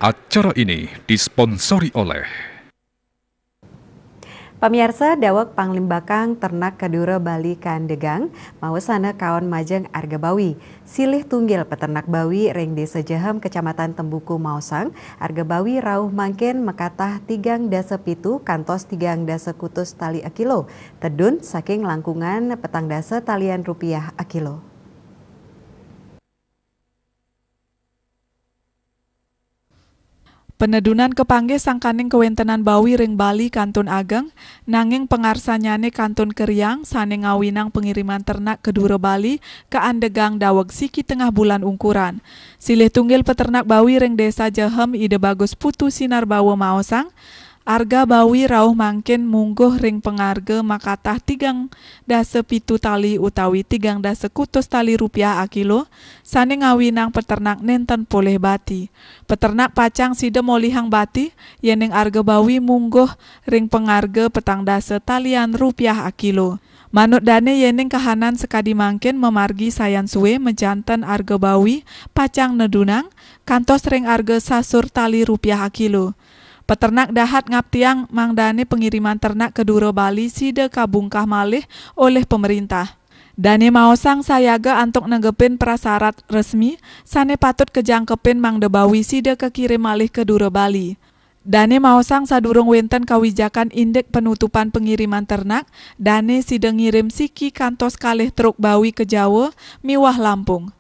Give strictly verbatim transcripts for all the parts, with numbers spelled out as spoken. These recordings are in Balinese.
Acara ini disponsori oleh Pamiarsa, daweg panglimbakang ternak kadura Bali kaandegang, maosana kaon majeng arga bawi. Silih tunggil peternak bawi ring Desa Jahem, Kecamatan Tembuku maosang, arga bawi rauh mangkin makatah tigang dasa pitu kantos tigang dasa kutus tali akilo, tedun saking langkungan petang dasa talian rupiah akilo. Penedunan kapanggih sangkaning kawentenan bawi ring Bali kantun ageng, nanging pangarsannyane kantun keriang sane ngawinang pangiriman ternak kadura Bali kaandegang daweg siki tengah bulan ungkuran. Silih tunggil peternak bawi ring Desa Jahem, Ida Bagus Putu Sinarbawa maosang, arga bawi rauh mangkin mungguh ring pangarga makatah tigang dasa pitu tali utawi tigang dasa kutus tali rupiah akilo, sane ngawinang peternak nenten polih bati. Peternak pacang sida molihang bati, yening arga bawi mungguh ring pangarga petang dasa talian rupiah akilo. Manut dane, yening kahanan sakadi mangkin mamargi sayan sue, majanten arga bawi pacang nedunang kantos ring arga sasur tali rupiah akilo. Peternak dahat ngaptiang mangdane pangiriman ternak kadura Bali sida kabungkah malih olih pamerintah. Dane maosang sayaga antuk negepin prasarat resmi sane patut kajangkepin mangda bawi sida kakirim malih kadura Bali. Dane maosang sadurung wenten kawijakan indik penutupan pangiriman ternak, dane sida ngirim siki kantos kalih truk bawi ka Jawa miwah Lampung.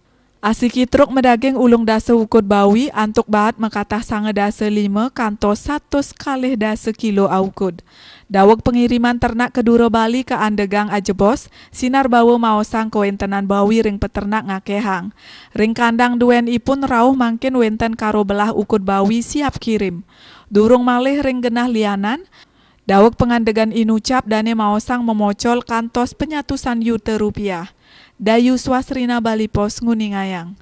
Asiki truk madaging ulung dasa ukud bawi antuk baat makatah sanga dasa lima kantos satus kalih dasa kilo aukud. Daweg pangiriman ternak kadura Bali kaandegang ajebos, Sinarbawa maosang kawentenan bawi ring peternak ngakehang. Ring kandang duenipun rauh mangkin wenten karo belah ukud bawi siap kirim. Durung malih ring genah lianan, daweg pangandegan inucap dane maosang mamocol kantos panyatusan yuta rupiah. Dayu Swasrina, Bali Post, nguningayang.